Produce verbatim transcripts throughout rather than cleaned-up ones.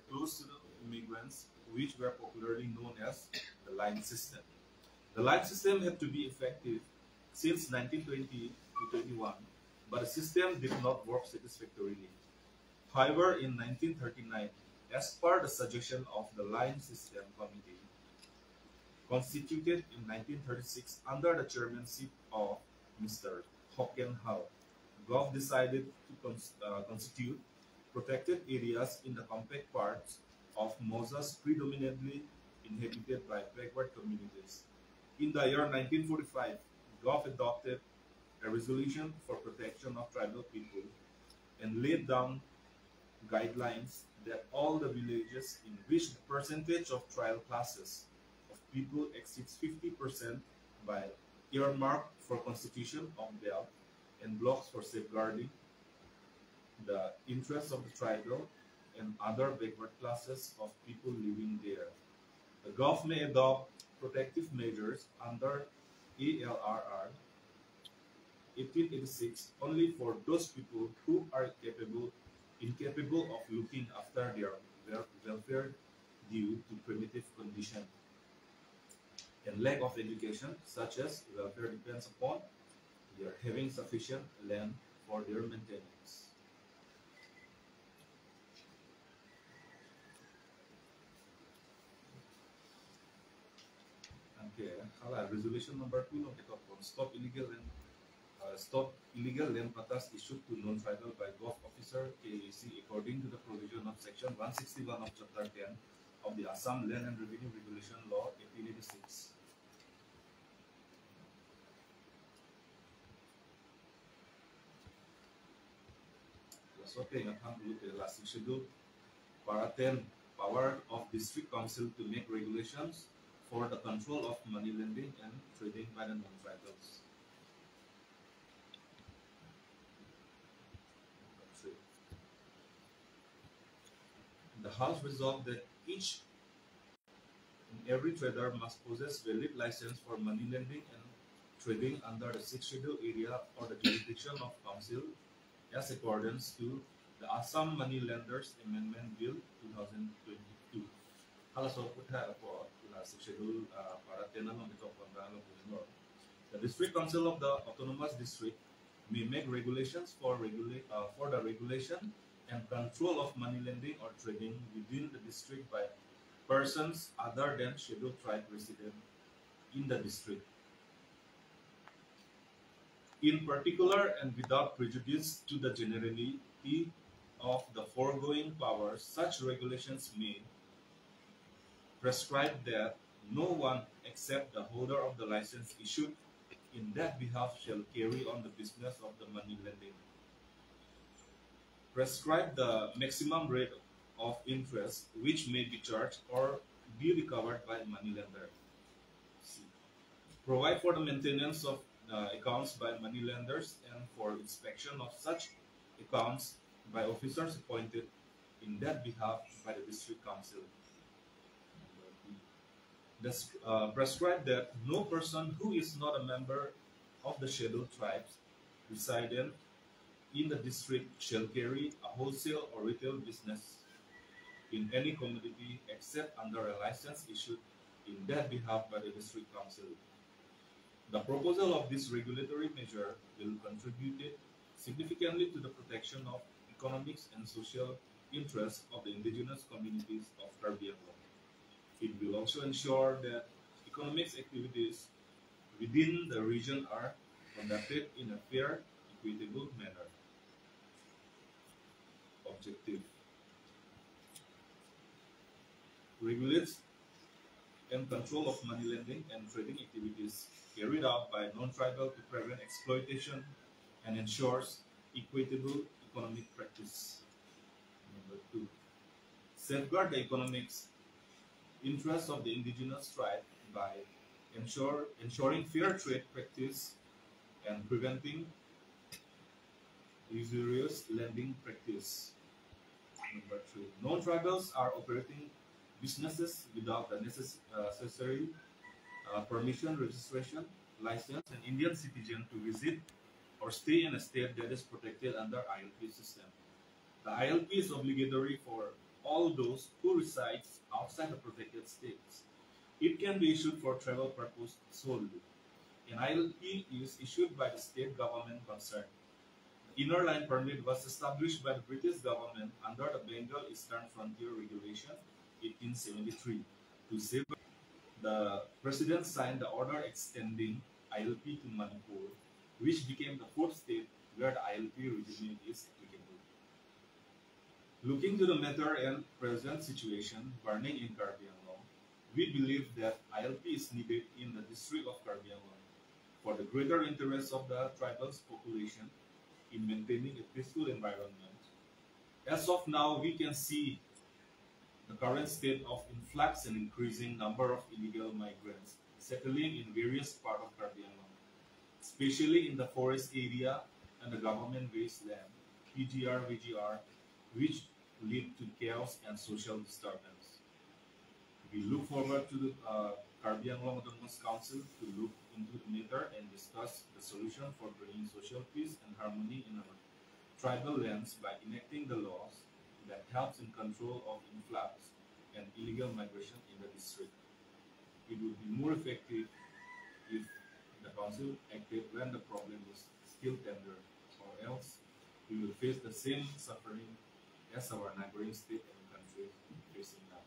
close to the immigrants, which were popularly known as the line system. The line system had to be effective since nineteen twenty to twenty-one, but the system did not work satisfactorily. However, in nineteen thirty-nine, as per the suggestion of the Line System Committee, constituted in nineteen thirty-six under the chairmanship of Mister Hocken Hall, Gov decided to cons- uh, constitute protected areas in the compact parts of Mozas predominantly inhabited by backward communities. In the year nineteen forty-five, Gov adopted a resolution for protection of tribal people and laid down guidelines that all the villages in which the percentage of tribal classes of people exceeds fifty percent by earmark for constitution of belt and blocks for safeguarding the interests of the tribal and other backward classes of people living there. The Gov may adopt protective measures under A L R R eighteen eighty-six only for those people who are capable, incapable of looking after their wel- welfare due to primitive condition and lack of education, such as welfare depends upon their having sufficient land for their maintenance. Okay, hala resolution number two along ketok pon stop illegal land, uh, stop illegal land pattas issued to non-tribal by Gov officer K A C according to the provision of section one sixty-one of chapter ten of the Assam Land and Revenue Regulation Law eighteen eighty-six. Laso ateng aphan pulote la Sixth Schedule para ten, power of district council to make regulations for the control of money lending and trading by the non-tribals. The House resolved that each and every trader must possess valid license for money lending and trading under the Sixth Schedule area or the jurisdiction of council as accordance to the Assam Money Lenders Amendment Bill two thousand twenty-two. Halaso aphuthak apot la Sixth Schedule, uh, para ten along ketok pon abang along pulo. The District Council of the Autonomous District may make regulations for regula- uh, for the regulation and control of money lending or trading within the district by persons other than Scheduled Tribe resident in the district. In particular and without prejudice to the generality of the foregoing powers, such regulations may prescribe that no one except the holder of the license issued in that behalf shall carry on the business of the money lending. Prescribe the maximum rate of interest which may be charged or be recovered by moneylender. C. Provide for the maintenance of uh, accounts by moneylenders and for inspection of such accounts by officers appointed in that behalf by the district council. Des- uh, prescribe that no person who is not a member of the Scheduled Tribes resident in the district shall carry a wholesale or retail business in any commodity except under a license issued in that behalf by the district council. The proposal of this regulatory measure will contribute significantly to the protection of economics and social interests of the indigenous communities of Karbi Anglong. It will also ensure that economic activities within the region are conducted in a fair, equitable manner. Objective: regulates and control of money lending and trading activities carried out by non-tribal to prevent exploitation and ensures equitable economic practice. Number two, safeguard the economics interests of the indigenous tribe by ensure, ensuring fair trade practice and preventing usurious lending practice. Number three, non-tribals are operating businesses without the necess- uh, necessary uh, permission, registration, license, an Indian citizen to visit or stay in a state that is protected under I L P system. The I L P is obligatory for all those who resides outside the protected states. It can be issued for travel purpose solely. An I L P is issued by the state government concerned. The Inner Line Permit was established by the British government under the Bengal Eastern Frontier Regulation eighteen seventy-three to save. The president signed the order extending I L P to Manipur, which became the fourth state where the I L P regime is applicable. Looking to the matter and present situation burning in Karbi Anglong, we believe that I L P is needed in the district of Karbi Anglong for the greater interests of the tribal population in maintaining a peaceful environment. As of now, we can see the current state of influx and increasing number of illegal migrants settling in various parts of Karbi Anglong, especially in the forest area and the government wasteland, P G R, V G R, which lead to chaos and social disturbance. We look forward to the uh, Karbi Anglong Autonomous Council to look into the matter and discuss the solution for bringing social peace and harmony in our tribal lands by enacting the laws that helps in control of influx and illegal migration in the district. It would be more effective if the council acted when the problem is still tender, or else we will face the same suffering as our neighboring state and country facing now.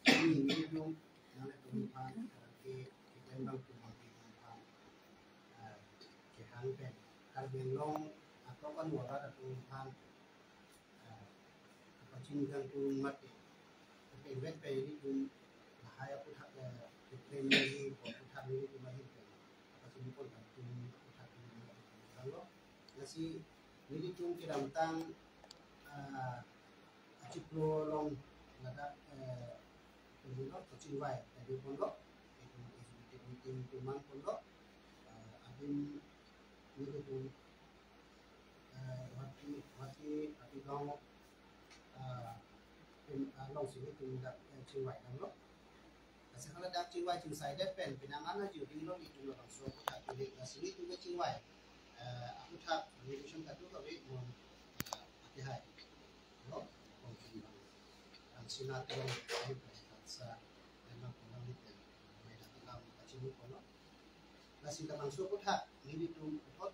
Ini, ini belum, yang itu belum, eh, ke, ke tembang tuh, belum, eh, kehang pen. Karbi Anglong atau kan warat atau han, eh, apa sih kan tuh mati. Tapi bet pe ini tuh, nah, hai aku tak, eh, ke tembang ini, aku tak ini tuh mahir pen. Apa sih pun kan tuh aku tak ini mati. Kalau nasi nelitum kedamtang, ah, achiklo along ladak, eh, pemilok kachingvai tadi ponlo, itu executive meeting tuman ponlo, eh, adim nelitum, eh, Guwahati, Guwahati, Hatigaon, eh, pem-, alongsi nelitum dak, eh, chingvai damlo. Lasi hala dak chingvai chingsai det pen, penang an ajo dinglo nelitum labangso aphuthak kilik, lasi nelitum kachingvai, eh, aphuthak resolution kado kave non, eh, akehai. Lo, kong chingvai. Ang sinatung, ang sa, memang kong nelitum, may datilam kachingvai kono. Lasi labangso aphuthak, nelitum puthot,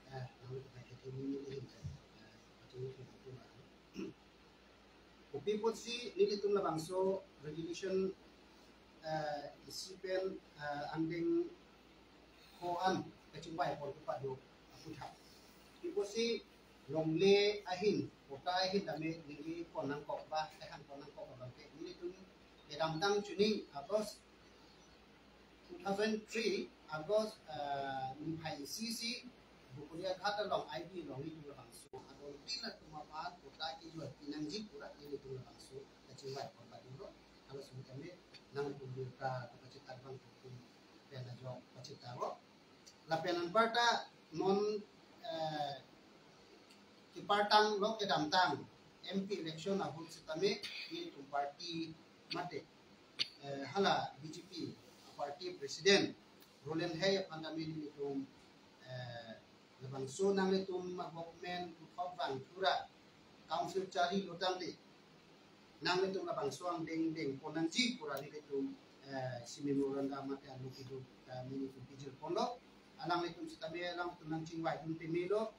eh, nang nelitum kachingvai nelitum, eh, kachingvai nelitum. Kopi apotsi nelitum labangso resolution, eh, isi pen, eh, angdeng ko-an kachingvai pon kepaduk aphuthak. Kopi apotsi longle ahin, kota ahin tame neli pon nangkok ba, kehang pon nangkok abangke, nelitum kedamtang chuni August two thousand three August, eh, niphai isi si Bokolia Ghat along I B along nelitum labangso adon tin atum aphan kota kejor pinangji pura nelitum labangso kachingvai pon padinglo. Halaso tame nangtum birta kachethak abang tum pen ajok kachethaklo. Lapen anparta non, eh, kepartang lo kedamtang M P election ahut setame nelitum party mate, eh, hala B J P party president Roland Hei aphan tame nelitum, eh, labangso nanglitum government puthot vang thura council charli lotangte nanglitum labangso angdeng deng pon nangji pura nelitum, eh, isi memorandum mate anu kedo, eh, nelitum pijir ponlo. Nanglitum setame alangtum nangchingvai dun pemelo.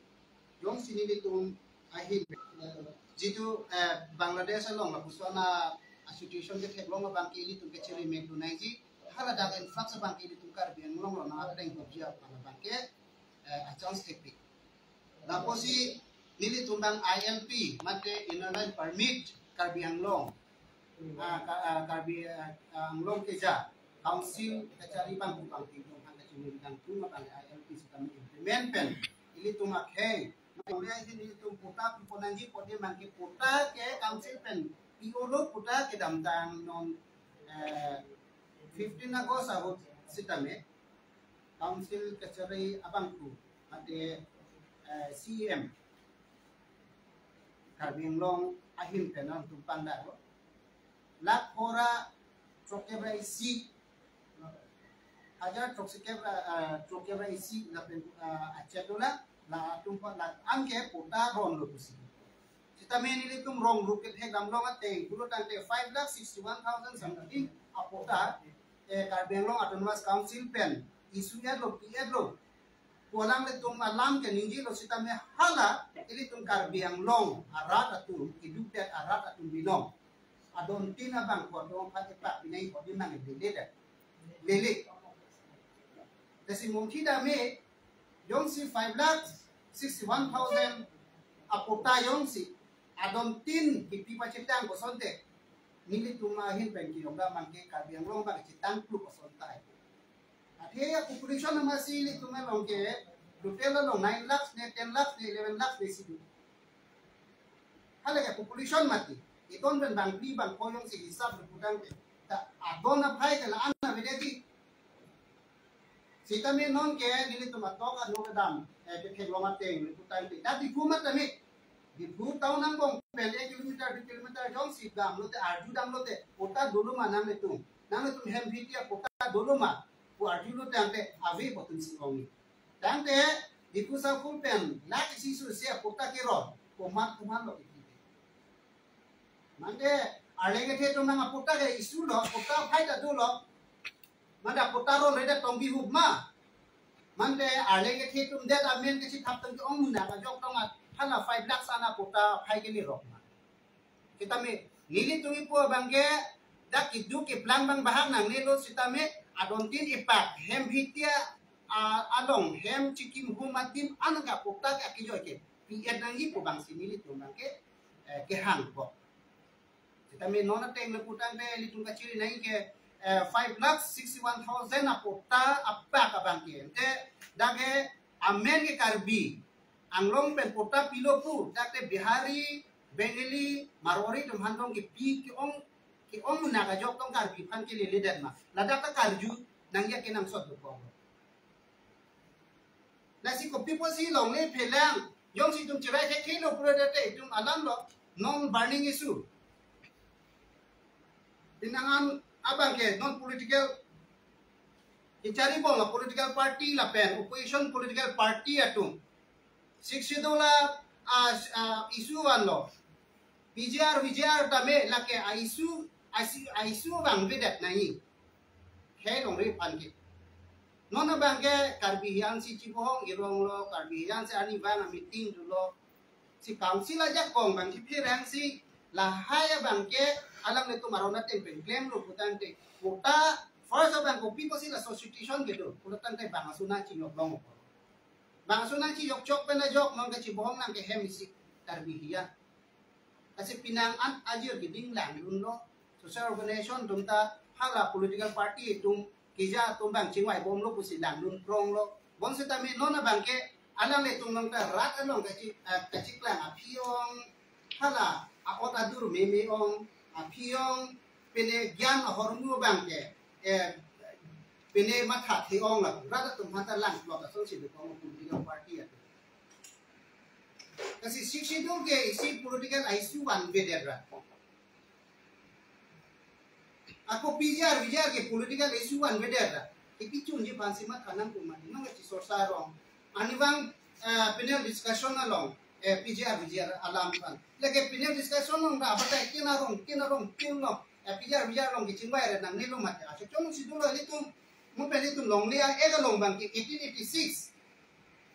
Jongsi nelitum ahin, eh, jitu, eh, Bangladesh along lapuson a situation ketheklong abang ke ilitum kechiri mek tu nangji. Hala dak influx abang ke ilitum Karbi Anglong along nang ateng kopji aphan abang ke, eh, achance thekpik. Lapusi nelitum abang I L P mate Inner Line Permit Karbi Anglong, ah, Ka-, ah, Karbi, ah, ah, Anglong keja Council kachari abang kupang tingtong hang kachini dang tum abang I L P sitame implement pen ilitum akhei. Mangli ahin ilitum patta pipo nangji pode mangke patta ke Council pen P O lo, patta kedamtang non, eh, fifteen August ahut sitame Council kachari abang ku mate, eh, C E M Karbi Anglong ahin pen nangtum pangdaklo. Lakh pharo throkkep ra isi, hajar throksikep ra, ah, throkkep ra isi lapen, ah, achetola, latum pa la anke patta ronlo pusi. Sitame nelitum rong rup kethek damlong ateng, pulo tangte five lakh sixty-one thousand something apatta, eh, Karbi Anglong Autonomous Council pen issue etlo, pi etlo. Pu alanglitum alam ke ningjelo sitame hala ilitum Karbi Anglong arat atum, iduk det arat atum binong. Adon tin abang kodong phat epak pinai kodi mang lele det. Lele. Lasi mungkin dame jongsi five lakh sixty-one thousand apatta jongsi adon tin kipi pachetang kosonte, nelitum ahin pen kiyong da mangke Karbi Anglong abang chetang plu kosontai. Athe population amatsi ilitum along ke, total along nine lakhs ne, ten lakhs ne, eleven lakhs ne si do. Hala ke population mati. Iton pen bangphli bangpho jongsi hisap le putangte, ta adon aphai ke la-an avedet di. Sitame non ke nelitum atok anu kedam, eh, ketheklong ateng le putangte, ta Diphu matame. Diphu town angbong pen ek kilometer, dui kilometer jongsi damlote, arju damlote, patta dolo ma nanglitum, nanglitum hemphi ti apatta dolo ma pu arjulo tangte ave pu atum si ong ni. Tangte Diphu South pen lakh isi susi apatta keron, komat komat lo kipi. Mante arleng kethe atum nang apatta ke issue lo, patta aphai ta dolo. Mante patta ronredet tong bihup ma. Mante arleng kethe atum det amen kachethap tong ke-ong munak ajok tong a, hala five lakhs an apatta aphai ke lerok ma. Sitame nelitum ipo abang ke dak kiduk keplang abang bahak nangnelo sitame adon tin epak hemphi ti a, along hem chikim hum adim an ke apatta ke akijoi ke pi et nangji pu abang si nelitum abang ke, eh, kehang po. Sitame non ateng le putangte ilitum kachiri nai ke, eh, five lakh sixty-one thousand apatta apak abang ke. Ante dak ke amen ke Karbi Anglong pen patta pilo pu, dak te Bihari, Bengali, Marwari atum aphan tong kipi ke-ong, ke-ong munak ajok tong Karbi aphan ke leledet ma. Ladak ta karju nangji kenangsot dokok. Lasi kopi pusi longle phelang, jongsi itum chirai thekthe lo pura date itum alam lo, non burning issue. Pinangan abang ke non political, kechari bom a political party lapen opposition political party atum Sixth Schedule a, a, a issue vanlo. P G R, V G R tame lake a issue, a issue, a issue vangvedet nangji. Khei longri aphan ke. Non abang ke Karbi Anglong si chibohong irong lo, Karbi Anglong si arnivang a meeting dolo. Si council ajakong abang si pherangsi lahai abang ke alanglitum aron ateng pen klemlo putangte. Patta first abang kopi pusi la substitution kedo. Pulotangte bang ason nangchijok long. Bang ason nangchijok chok pen ajok non kachibohong nang ke hem isi Karbi hiya. Lasi pinangan ajir keding langdunlo. Social organization atum ta hala political party atum keja atum abang chingvai bomlo pusi langdun pronglo. Bonsitame non abang ke alanglitum nang ta rat along kachi, eh, kachiklang aphi ong, hala a-ot adur meme ong, aphi ong, pine gyan ahormu abang ke, eh, pine mathathe ong la, rat atum aphan ta langplot asonsi dokok political party atum. Lasi Sixth Schedule ke isi political issue vangvedet ra. Ako P G R, V G R ke political issue vangvedet ra. Kipi chunji aphansi matha nangkok ma, non kachisorsa rong. Arnivang, eh, panel discussion along, eh, P G R, V G R alam aphan. Lake panel discussion along ta abatai tin arong, tin arong, tin along, eh, P G R, V G R along kechingvai ra nangnelo mate. Aso chong si dolo ilitum, mo pen ilitum longle a-act along abang ke eighteen eighty-six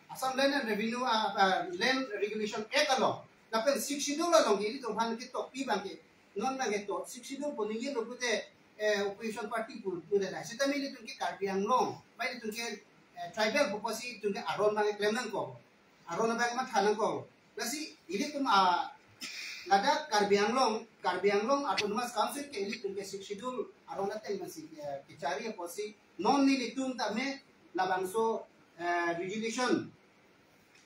Assam Land and Revenue, ah, ah, Land Regulation Act along. Lapen Sixth Schedule along ke ilitum aphan ketopi abang ke Non abang ke to Sixth Schedule pu ningje lo pute, eh, opposition party pu pute dai. Seta ilitum ke Karbi Anglong, bai ilitum ke, eh, tribal pu pusi ilitum ke aron abang ke klem nangkok. Aron abang matha nangkok. Lasi ilitum a ladak Karbi Anglong, Karbi Anglong Autonomous Council ke ilitum ke Sixth Schedule aron ateng masi, eh, kechari pusi non nelitum tame labangso, eh, resolution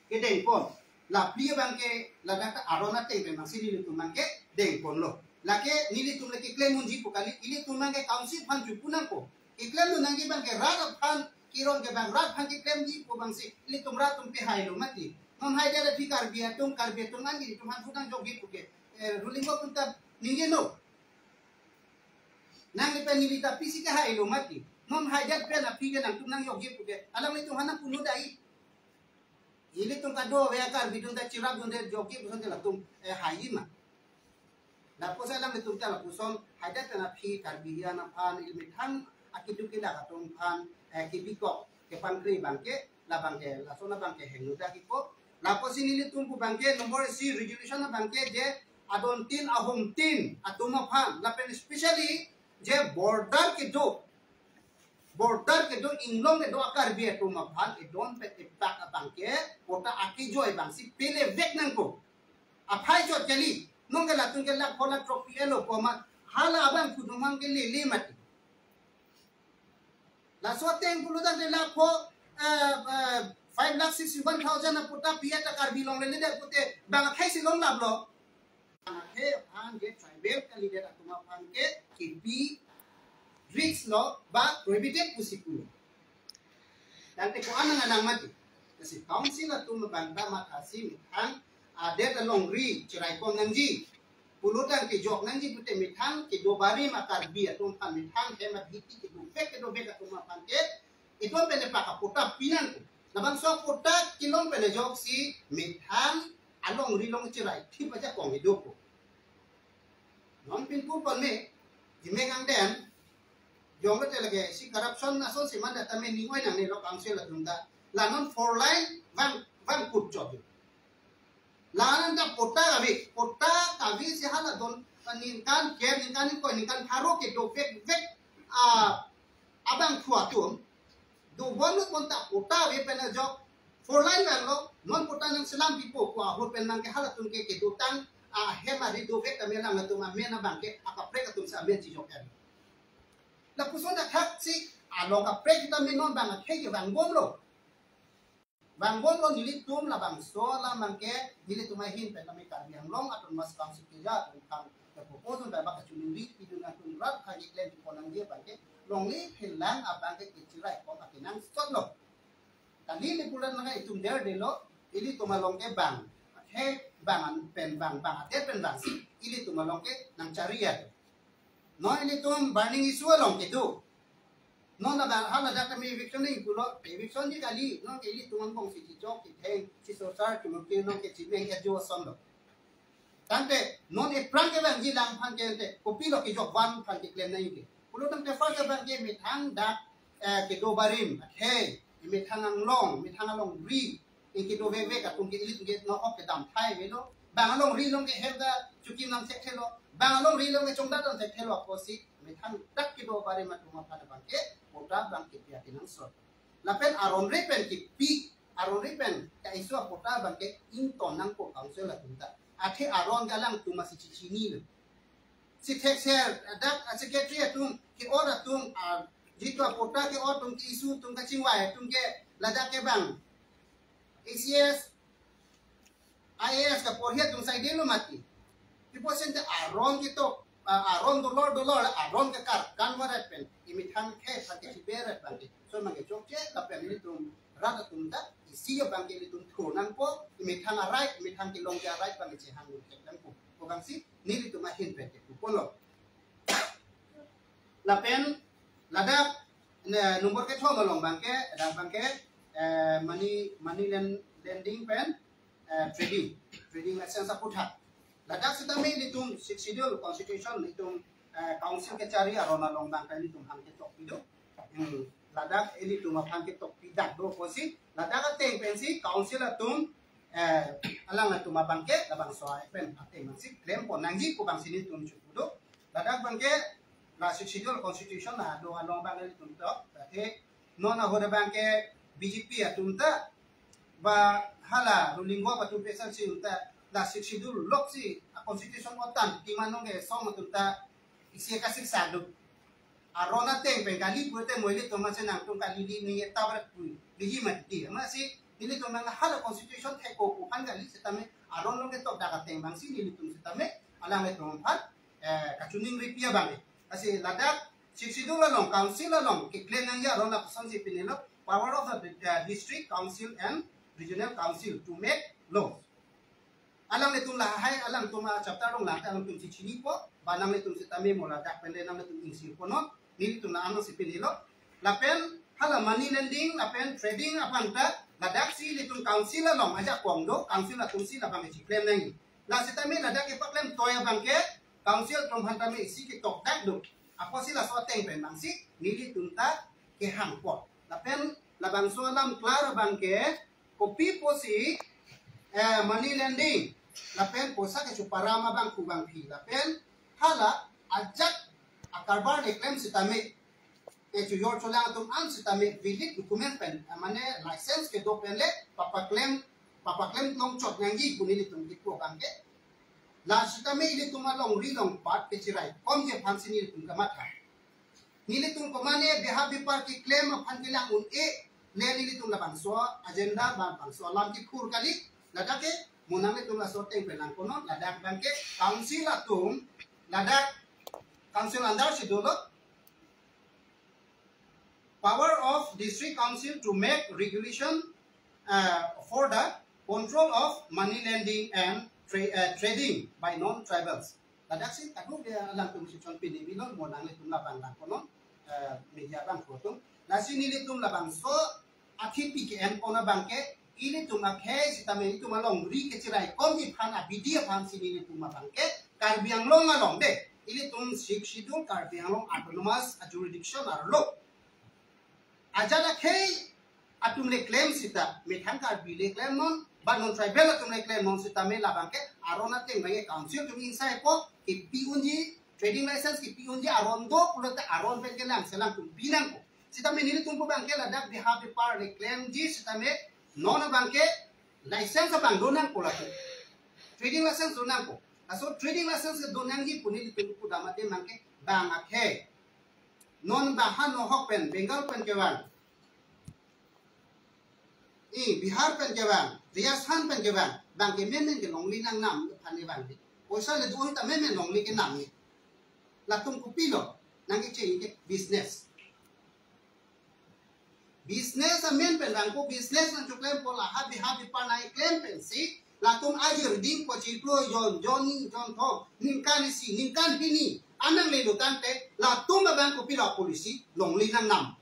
kedengpon. La phli abang ke ladak aron ateng pen masi nelitum abang ke dengponlo. Lake nelitum le keklem unji pu kali, ilitum abang ke council aphan chupu nangkok. Keklem lo nangji abang ke rat aphan, kiron ke abang rat aphan keklemji pu abangsi ilitum rat atum pehai lo mati. Non haidet aphi Karbi atum, Karbi atum an ilitum aphan phu nangjokji pu ke, eh, ruling ko atum ta ningje lo. Nangli pen neli ta pisi kehai lo mati. Non haidet pen aphi ke nangtum nangjokji pu ke, alanglitum aphan nangpuno dai. Ilitum kadokave Karbi atum ta chirapdunde jokji pu asonte latum, eh, haiji ma. Lapuson alanglitum ta lapuson haidet pen aphi Karbi hian aphan, ili methang akeduk kelak atum aphan, eh, kebikok kepangkri abang ke, labang ke, lason abang ke hingno dak ipo. Lapusi nelitum pu abang ke number isi resolution abang ke je adontin ahumtin atum aphan, lapen especially je border kedo, border kedo, inglong kedo a Karbi atum aphan edon pen epak abang ke patta akejoi abangsi pelevek nangkok. Aphai chot kali, non ke latum ke lakh pho lakh throk pi-etlo komat, hala abang pudumang ke lele mati. Laso ateng pulotangte lakh pho, eh, eh, five lakh sixty-one thousand apatta pi-et ta Karbi Anglong lele det pute, bang akhei si longlaplo. Bang akhei aphan je tribal candidate atum aphan ke kipi risk lo ba prohibited pusi pulo. Tangte ko-an nang anang mati. Lasi council atum abang ta mathasi methang adet alongri chiraikom nangji. Pulotangte jok nangji pute methang kedo barim a Karbi atum aphan, methang hem abhiti kedovek kedovek atum aphan ke, itum pen epak apatta pi nangkok. Labangso apatta kelong pen ajoksi methang alongri along chirai thip ajakong ido ko. Non pinpur pon me, imek angdeng, jonglote lake si corruption asonsi manda tame ning oi nangnelo council atum ta. La non four lane vang, vang kut chot. La non ta patta kave, patta kave si hala don, ningkan ker, ningkan ingkoi, ningkan pharo kedovekvek, ah, abangphu atum dobom lo, bonta patta ave pen ajok four lane vanglo, non patta nangselam pipo pu ahut pen abang ke halatum ke kedotang ahem ari dovek tame alanglitum amen abang ke akaprek atum si amen chijok-et. Lapuson dak thaksi along kaprek tame non abang akhei ke vangbomlo. Vangbomlo, nelitum labangso alam abang ke nelitum ahin pen tame Karbi Anglong Autonomous Council keja atum aphan ke-propose un ta bak kachiningri pidun atum rat kali klem pon nangji abang ke longle phelang abang ke kechiraikom akenangsot lo. Kali le pulan nang itum derdelo, ilitum along ke bang, he bang an pen bang, bang adet pen bang si ilitum along ke nangchari-et. Non ilitum burning issue along kedo. Non ladak, haladak tame eviction ni pulo, eviction ni kali, non ke ilitum angbong si chichok, chitheng, chisosar, chumukir, non ke chimeng ajo ason lo. Tangte non ephrang kevangjilang aphan ke ante kopilo kejok van aphan keklem nangji ke. Pulotangte first abang ke methang dak, eh, kedo barim, akhei, methang anglong, methang alongri, in kedovekvek atum ke ilitum ke no-ok kedam thai avelo. Bang alongri along ke hem ta chukim nang thekthelo. Bang alongri along ke chongdat nang thekthelo apotsi methang dak kedo barim atum aphan abang ke patta abang kepi akenangsot. Lapen aron ri pen kipi, aron ri pen ka-issue apatta abang ke ington nangkok council atum ta. Athe aron ke alangtum asi chichinilo. Si thekser dak a-secretary atum, ke-or atum, a, jitu apatta ke-or atum, ke-issue atum, kachingvai atum ke ladak ke bang A C S, I A S kaporhi atum saidelo mati. Pi pusi ante aron ketok, a, aron dolor dolor, aron ke karkan varet pen, imethang ke pake siberet bang ke. So abang ke chokche, lapen ilitum rat atum ta isi abang ke ilitum thu nangpo, imethang arai, imethang kelong ke arai abang ke chehang thek nangpo. Ko abang si nelitum ahin pen ke puponlo. Lapen ladak, ne, number kethom along abang ke, dak abang ke, eh, money, money lend-, lending pen, eh, trading, trading license aputhak. Ladak sitame ilitum Sixth Schedule Constitution ilitum, eh, council kechari aron along abang ke ilitum hang ketok pido. Hmm, ladak ilitum aphan ketok pidak do apotsi, ladak ateng pensi council atum eh, alanglitum abangke labangso pen ateng abangsi claim pon nangji pu abangsi nelitum chukuduk. Ladak abangke la Sixth Schedule constitution la do along abang nelitum tok. Tangte non ahut abangke B J P atum ta ba hala ruling govt atum P S L C atum ta la Sixth Schedule loksi a constitution otan timan nong ke song atum ta isi kasiksa do. Aron ateng pen kali pulote mo ilitum masi nangtum kali di ni tabar pu. Liji mati. Masi ilitum nang hala constitution thek ko pu aphan kali sitame aron along ketok dak ateng abangsi nelitum sitame alanglitum aphan, eh, kachiningri pi abang. Lasi ladak Sixth Schedule along, council along keklem nangji aron lapusonsi pinilo, power of the, uh, district council and regional council to make laws. Alanglitum lahai alangtum a chapter along lang alangtum si chinipo, ba nanglitum sitame mo ladak pen le nanglitum ingsirpo non, nelitum la ano si pinilo. Lapen hala money lending lapen trading aphan ta ladaksi ilitum council along ajakong do, council atumsi labang isi claim nangji. La sitame ladak kepaklem toi abangke council atum aphan tame isi ketok dak do. Apotsi laso ateng pen abangsi nelitum ta kehangpo. Lapen labangso alam klar abangke kopi pusi, eh, money lending lapen poisa kechoparam abang kubang phi lapen hala ajat akarbar keklem sitame, eh, chojor cholang atum an sitame valid document pen, eh, mane license kedo pen le papaklem, papaklem longchot nangji pu nelitum kipu abangke. La sitame ilitum alongri along part kechirai komji aphansi nelitum kamatha. Nelitum komane beha bepar keklem aphan kelang un-e le nelitum labangso agenda ba bangso alam kikhur kali. Ladak ke mo nanglitum laso ateng pen lang kono, ladak abangke council atum, ladak council under si dolo, power of district council to make regulation, uh, for the control of money lending and tra- uh, trading by non-tribals. Ladaksi kaduk dia alangtum si chon pini bilon mo nanglitum labang lang kono, eh, media abang kotum. Lasi nelitum labangso athe P K M pon abangke ilitum akhei sitame ilitum alongri kechirai komji aphan abidi aphansi nelitum abangke Karbi Anglong along de ilitum Sixth Schedule Karbi Anglong Autonomous Jurisdiction arlo ajat akhei atum le claim sita, methang Karbi le claim non, ba non tribal atum le claim non sitame labangke aron ateng abangke council atum ingsai ko kipi unji, trading license kipi unji aron do pulote aron pen kelang selang atum binang ko. Sitame nelitum pu abangke ladak beha bepar le claim ji sitame non abangke license abang do nangpo ladak. Trading license do nangpo. Laso trading license do nangji pu nelitum pu damate abangke bang akhei. Non bang ha nohok pen, Bengal pen kevang, i Bihar pen kevang, Rajasthan pen kevang, bang ke menmen ke longli nangnam aphan ni bang di. Poisa le do-an ta menmen longli kenam ni. Latum kopilo, nangkecheng ke business. Business amen pen bang ko business nangchoklempo, la ha beha bepar nangklem pensi latum ajir dingpo chiklo jon, jon ni, jon thom, ningkan isi, ningkan hini, anang le do tangte latum abang kopilo policy longli nangnam.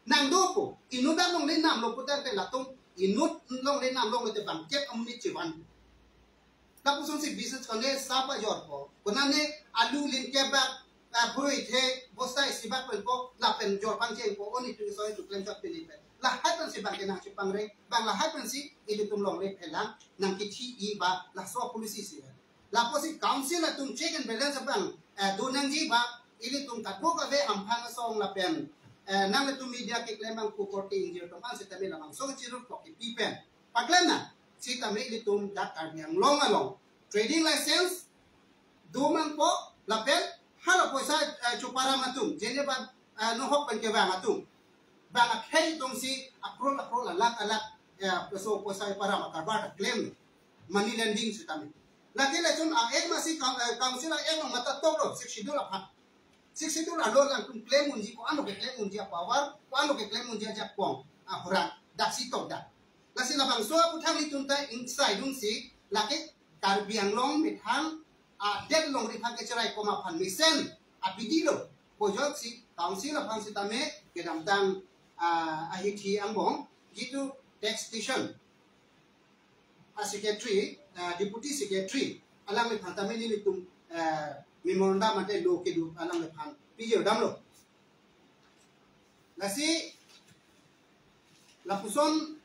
Nang dopo, inut abang longli namlo pu tangte latum inut longli nam longlo te bang kep amonit chevan. Lapusonsi business konle sapa jorpo. Konane alu lin kebak, ah, purui the, bosta isi bak pen ko, lapen jor pangcheng ko, oni tu soi tu klem chot pini pen. Lahai pensi bang ke nangchepangre, bang lahai pensi ilitum longle phelang, nangkithi i ba, laso policy si. Lapusi council atum check and balance abang, eh, do nangji ba, ilitum kadokave amphang asong lapen, eh, nanglitum media keklem abang ku korte ingjir atum an sitame labangso chirur pok kipi pen. Paklem nang, sitame ilitum dak Karbi Anglong along trading license do nangpo lapen hala poisa, eh, choparam atum, jene ba, eh, nohok pen kevang atum. Bang akhei atumsi akrol akrol alak alak, eh, poisa, poisa param akarbar ta klem money lending sitame. Lake lachun a ek masi coun-, eh, council a ek nong mata toklo, Sixth Schedule aphan. Sixth Schedule alo alangtum klem unji ko-an lo keklem unji apower, ko-an lo keklem unji ajakong, ahura, daksi tok dak. Lasi labangso aputhak nelitum ta ingsai dungsi, lake Karbi Anglong methang adet longri aphan kecherai kom aphan mesen abidi lo. Pojok si council aphan sitame kedamtang, ah, ahithi angbong jitu tax station a secretary, ah, deputy secretary alangliphan tame nelitum, ah, memorandum ante lo kedo alangliphan pijir damlo. Lasi lapuson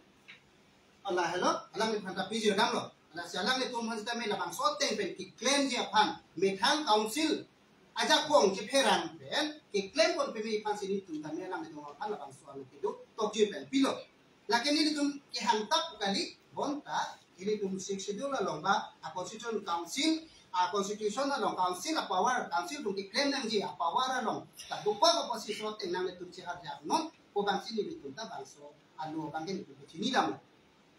Lahelo, alangliphan ta pijir damlo. Lasi alanglitum aphan sitame labangso ateng pen keklemji aphan methang council ajakong chepherang pen keklem pon peme aphan si nelitum tame alanglitum aphan labangso anu kedo tokji pen pilo. Lake nelitum kehangtap kali, bonta ilitum Sixth Schedule along ba a constitution council, a constitution along council a power, council atum keklem nangji a power along ta dopak apotsi laso ateng nanglitum cheharjak non pu abangsi nelitum ta bangso anu abang ke nelitum kachini damlo.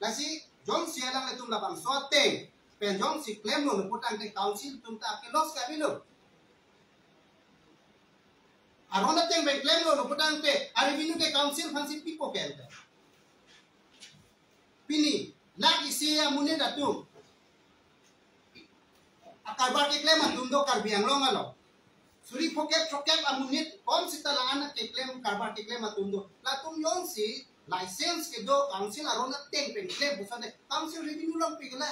Lasi jongsi alanglitum labangso ateng pen jongsi klemlo putangte council atum ta ke loss ke avelo. Aron ateng pen klemlo putangte a revenue ke council aphansi pipo ke ante. Pini lakh isi amonit atum akarbar keklem atum do Karbi Anglong along. Suri phokep throkkep amonit kom sita la-an keklem, karbar keklem atum do. Latum jongsi license kedo council aron ateng pen klem puson te council revenue longpi ke la.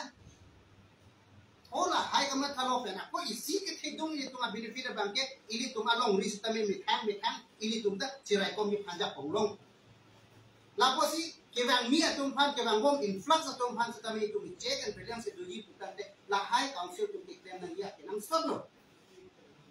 O lahai kamathalo pen ako isi kethedung ilitum a benefit abang ke ilitum alongri sitame methang methang ilitum ta chiraikom mi phanja ponglong. Lapusi kevangmi atum aphan, kevangbom influx atum aphan sitame itum check and balance doji putangte lahai council atum keklem nangji akenangsot lo.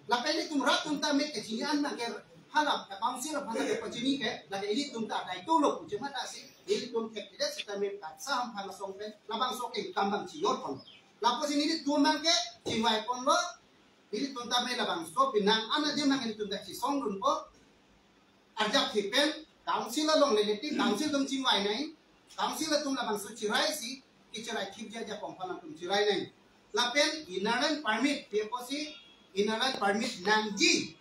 Lapen ilitum rat atum ta met kachini an abang ke hala council aphan ta pachini ke, lake ilitum ta daitolo pu chematha si ilitum thekthedet sitame katsa amphan asong pen labangso kengkam abang chiyor pon. Lapusi nelitum abang ke chingvai ponlo, nelitum tame labangso penang an adim abang nelitum ta chisongdunpo. Arjap thi pen council along le, nelitum council atum chingvai nai, council atum labangso chirai si, kechirai thipji ajakong aphan atum chirai nai. Lapen inner line permit, P F O C inner line permit nangji,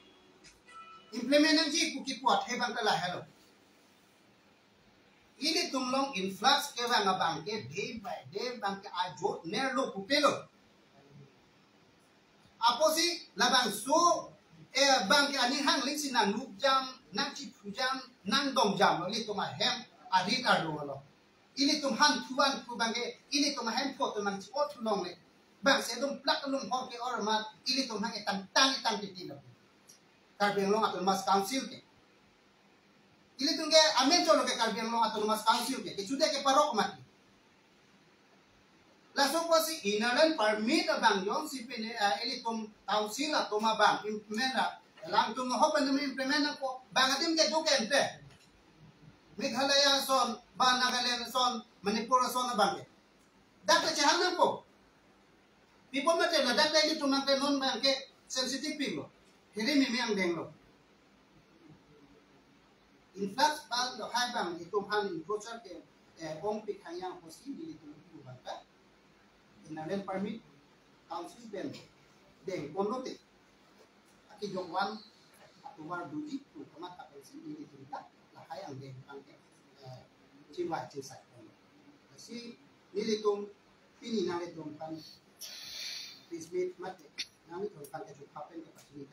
implement nangji pu kipu athe abang ta lahelo. Ilitum along influx kevang abang ke day by day abang ke ajot nerlo pupelo. Apotsi labangso, eh, abang ke aning hangling si nangnukjam, nangchiphujam, nangdongjamlo ilitum ahem arit arlo lo. Ilitum hanthu vanthu abang ke ilitum ahemphu atum nangchi-ot thu longle. Bangsi atum plak alum hor ke-or amat ilitum hang etang tang etang titi lo. Karbi Anglong Autonomous Council ke. Ilitum ke amen cholo ke Karbi Anglong Autonomous Council ke, kechude ke parok mati. Laso apotsi inner line permit abang jongsi pine, eh, ilitum council atum abang implement ra, alangtum no hopen implement nangpo, bang adim ke do ke ante. Meghalaya ason, ba Nagaland ason, Manipur ason abang ke. Dak ta chehang nangpo. Pi apot mate ladak ta ilitum abang ke non abang ke sensitive pik lo. Hiri mimi angdeng lo. Influx abang lahai abang itum aphan encroacher ke, eh, ongpik hangyang apotsi nelitum pu abang ta inner line permit council pen deng ponlote akejok van atovar doji pu kamatha pensi nelitum ta lahai angdeng abang ke, eh, chingvai chingsai ponlo. Lasi nelitum pini nanglitum aphan press meet mate nanglitum aphan kejok papen kepachini